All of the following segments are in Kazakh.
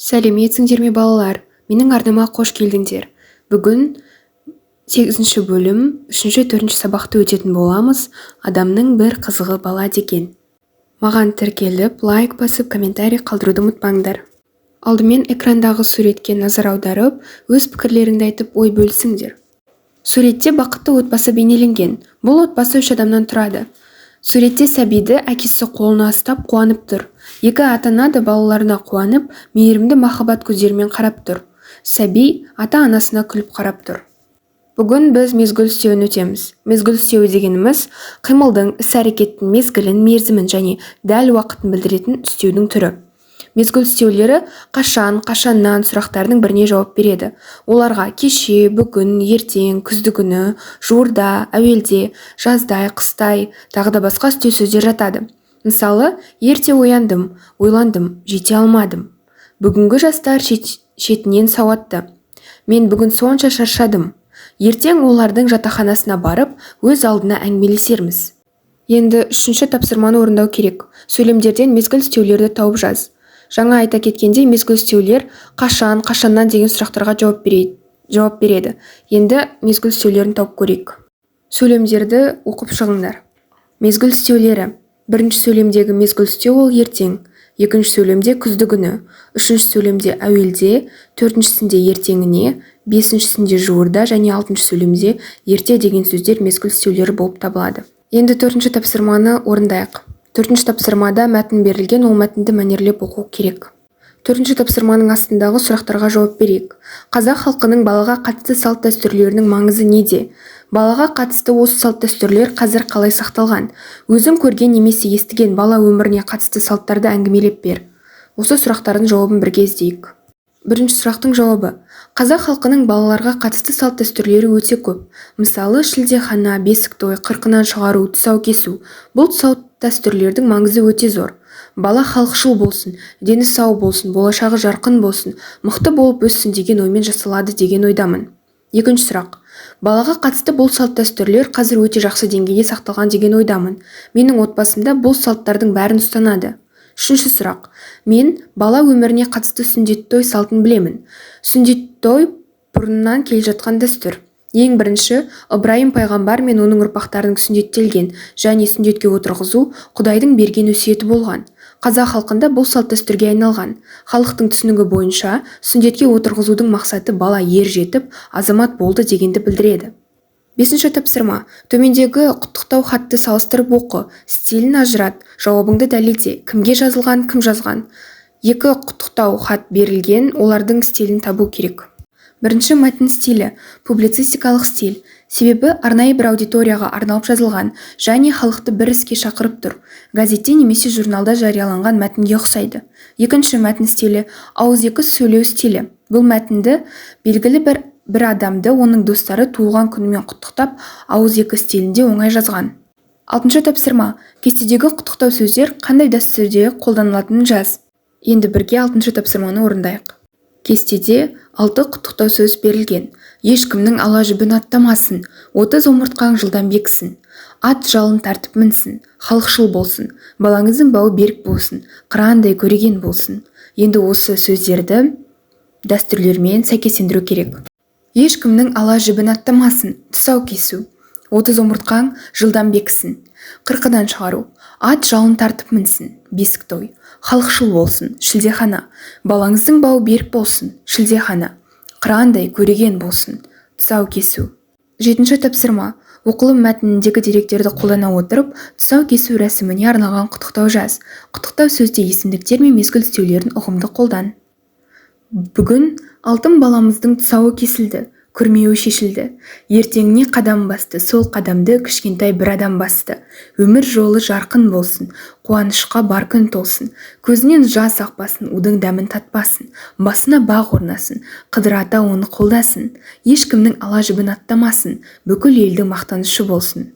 Сәлеметсіңдер ме, балалар! Менің арнама қош келдіңдер. Бүгін сегізінші бөлім, үшінші, төртінші сабақты өтетін боламыз. Адамның бір қызығы бала деген. Маған тіркеліп, лайк басып, комментарий қалдыруды ұмытпаңдар. Алдымен экрандағы суретке назар аударып, өз пікірлеріңді айтып, ой бөлісіңдер. Суретте бақытты отбасы бейнеленген. Бұл отбасы үш адамнан тұрады. Суретте сәбиді әкесі қолына ұстап, қуанып тұр. Екі ата-ана да балаларына қуанып, мейірімді махаббат көздерімен қарап тұр. Сәби ата-анасына күліп қарап тұр. Бүгін біз мезгіл үстеуін өтеміз. Мезгіл үстеуі дегеніміз – қимылдың, іс-әрекеттің мезгілін, мерзімін және дәл уақытын білдіретін үстеудің түрі. Мезгіл үстеулері қашан, қашаннан сұрақтарының біріне жауап береді. Оларға кеше, бүгін, ертең, күздігүні, жуырда, әуелде, жаздай, қыстай, тағы да басқа үстеу сөздер жатады. Мысалы, ерте ояндым, ойландым, жете алмадым. Бүгінгі жастар шетінен сауатты. Мен бүгін сонша шаршадым. Ертең олардың жатақханасына барып, өз алдына әңгімелесерміз. Енді үшінші тапсырманы орындау керек. Сөйлемдерден мезгіл үстеулерді тауып жаз. Жаңа айта кеткендей, мезгіл үстеулер қашан, қашаннан деген сұрақтарға жауап береді. Енді мезгіл үстеулерін тауып көрейік. Сөйлемдерді оқып шығыңдар. Мезгіл үстеулері. Бірінші сөйлемдегі мезгіл үстеу ол ертең, екінші сөйлемде күздігүні, үшінші сөйлемде әуелде, төртіншісінде ертеңіне, бесіншісінде жуырда және алтыншы сөйлемде ерте деген сөздер мезгіл үстеулері болып табылады. Енді төртінші тапсырманы орындайық. Төртінші тапсырмада мәтін берілген, ол мәтінді мәнерлеп оқу керек. Төртінші тапсырманың астындағы сұрақтарға жауап берейік. Қазақ халқының балаға қатысты салт-дәстүрлерінің маңызы неде? Балаға қатысты осы салт-дәстүрлер қазір қалай сақталған? Өзің көрген немесе естіген бала өміріне қатысты салттарды әңгімелеп бер. Осы сұрақтардың жауабын бірге іздейік. Бірінші сұрақтың жауабы. Қазақ халқының балаларға қатысты салт-дәстүрлері өте көп. Мысалы, шілдехана, бесік той, қырқынан шығару, тұсау кесу. Бұл салт-дәстүрлердің маңызы өте зор. Бала халықшыл болсын, дені сау болсын, болашағы жарқын болсын, мықты болып өссін деген оймен жасалады деген ойдамын. Екінші сұрақ. Балаға қатысты бұл салт-дәстүрлер қазір өте жақсы деңгейде сақталған деген ойдамын. Менің отбасымда бұл салттардың бәрін ұстанады. Үшінші сұрақ. Мен бала өміріне қатысты сүндет той салтын білемін. Сүндет той бұрыннан келе жатқан дәстүр. Ең бірінші Ыбырайым пайғамбар мен оның ұрпақтарының сүндеттелген және сүндетке отырғызу Құдайдың берген өсиеті болған. Қазақ халқында бұл салт дәстүрге айналған. Халықтың түсінігі бойынша сүндетке отырғызудың мақсаты бала ер жетіп, азамат болды дегенді білдіреді. Бесінші тапсырма. Төмендегі құттықтау хатты салыстырып оқы, стилін ажырат, жауабыңды дәлелде, кімге жазылған, кім жазған. Екі құттықтау хат берілген, олардың стилін табу керек. Бірінші мәтін стилі – публицистикалық стиль. Себебі арнайы бір аудиторияға арналып жазылған және халықты бір іске шақырып тұр. Газетте немесе журналда жарияланған мәтінге ұқсайды. Екінші мәтін стилі – ауызекі сөйлеу стилі. Бұл мәтінді белгілі бір адамды оның достары туылған күнімен құттықтап, ауызекі стилінде оңай жазған. Алтыншы тапсырма. Кестедегі құттықтау сөздер қандай дәстүрде қолданылатынын жаз. Енді бірге алтыншы тапсырманы орындайық. Кестеде алты құттықтау сөз берілген. Ешкімнің ала жібін аттамасын, 30 омыртқаң жылдам бекісін, ат жалын тартып мінсін, халықшыл болсын, балаңыздың бауы берік болсын, қырандай көреген болсын. Енді осы сөздерді дәстүрлермен сәйкестендіру керек. Ешкімнің ала жібін аттамасын, тұсау кесу, 30 омыртқаң жылдам бекісін, қырқыдан шығару, ат жалын тартып мінсін, бесік той, халықшыл болсын, шілдехана, балаңыздың бауы берік болсын, шілдехана, қырандай көреген болсын, тұсау кесу. Жетінші тапсырма. Оқылым мәтініндегі деректерді қолдана отырып, тұсау кесу рәсіміне арналған құттықтау жаз. Құттықтау сөзде есімдіктер мен мезгіл үстеулерін ұғымды қолдан. Бүгін алтын баламыздың тұсауы кесілді, күрмеуі шешілді. Ертеңіне қадам басты, сол қадамды кішкентай бір адам басты. Өмір жолы жарқын болсын, қуанышқа бар күн толсын, көзінен жас ақпасын, удың дәмін татпасын, басына бақ орнасын, Қыдыр ата оны қолдасын, ешкімнің ала жібін аттамасын, бүкіл елдің мақтанышы болсын.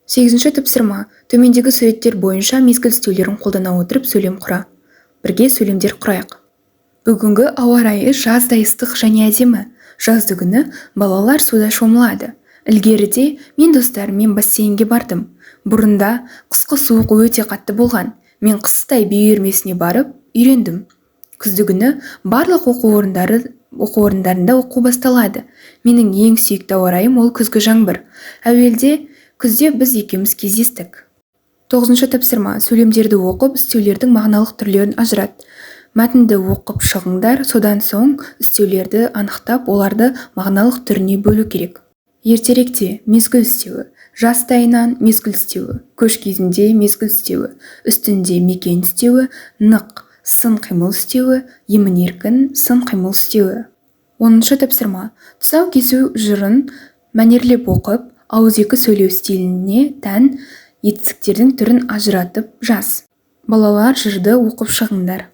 Сегізінші тапсырма. Төмендегі суреттер бойынша мезгіл үстеулерін қолдана отырып сөйлем құра. Бірге сөйлемдер құрайық. Бүгінгі ауа райы жаздай ыстық және әдемі. Жаздыгүні балалар суда шомылады. Ілгеріде мен достарыммен бассейнге бардым. Бұрында қысқы суық өте қатты болған. Мен қыстай би үйірмесіне барып, үйрендім. Күздігүні барлық оқу орындарында оқу басталады. Менің ең сүйікті ауа райым ол күзгі жаңбыр. Әуелде күзде біз екеуміз кездестік. 9-шы тапсырма. Сөйлемдерді оқып, үстеулердің мағыналық түрлерін ажырат. Мәтінді оқып шығыңдар, содан соң үстеулерді анықтап, оларды мағыналық түріне бөлу керек. Ертеректе мезгіл үстеуі, жастайынан мезгіл үстеуі, көш кезінде мезгіл үстеуі, үстінде мекен үстеуі, нық, сын қимыл үстеуі, емін-еркін сын қимыл үстеуі. 10-шы тапсырма. Тұсау кесу жырын мәнерлеп оқып, ауызекі сөйлеу стиліне тән етістіктердің түрін ажыратып жаз. Балалар, жырды оқып шығыңдар.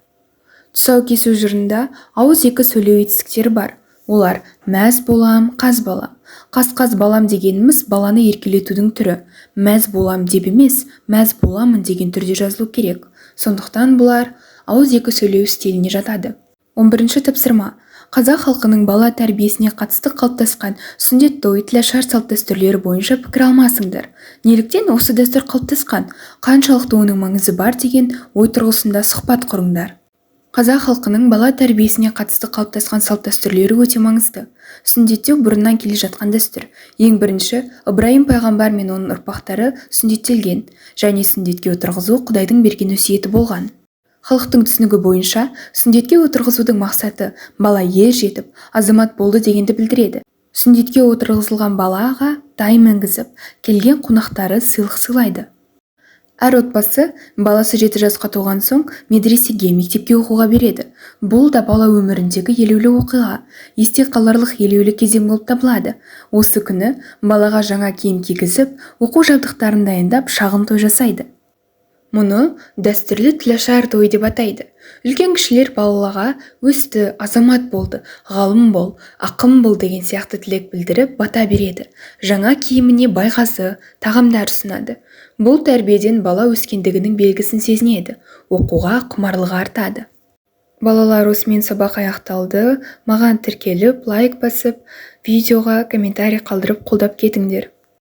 Тұсау кесу жырында ауызекі сөйлеу етістіктері бар. Олар мәз болам, қаз балам. Қаз-қаз балам дегеніміз баланы еркелетудің түрі. Мәз болам деп емес, мәз боламын деген түрде жазылу керек. Сондықтан бұлар ауызекі сөйлеу стиліне жатады. 11-ші тапсырма. Қазақ халқының бала тәрбиесіне қатысты қалыптасқан сүндет той, тілашар салт дәстүрлері бойынша пікір алмасыңдар. Неліктен осы дәстүр қалыптасқан, қаншалықты оның маңызы бар деген ой тұрғысында сұхбат құрыңдар. Қазақ халқының бала тәрбиесіне қатысты қалыптасқан салт дәстүрлері өте маңызды. Сүндеттеу бұрыннан келе жатқан дәстүр. Ең бірінші Ыбырайым пайғамбар мен оның ұрпақтары сүндеттелген және сүндетке отырғызу Құдайдың берген өсиеті болған. Халықтың түсінігі бойынша сүндетке отырғызудың мақсаты бала ер жетіп, азамат болды дегенді білдіреді. Сүндетке отырғызылған балаға тай мінгізіп, келген қонақтары сыйлық сыйлайды. Әр отбасы баласы 7 жасқа толған соң медресеге, мектепке оқуға береді. Бұл да бала өміріндегі елеулі оқиға, есте қаларлық елеулі кезең болып табылады. Осы күні балаға жаңа киім кигізіп, оқу жабдықтарын дайындап, шағын той жасайды. Мұны дәстүрлі тілашар тойы деп атайды. Үлкен кішілер балалаға өсті, азамат болды, ғалым бол, ақын бол деген сияқты тілек білдіріп бата береді. Жаңа киіміне байғазы, тағамдар ұсынады. Бұл тәрбиеден бала өскендігінің белгісін сезінеді, оқуға құмарлығы артады. Балалар, осымен сабақ аяқталды. Маған тіркеліп, лайк басып, видеоға комментарий қалдырып қолдап кетіңдер.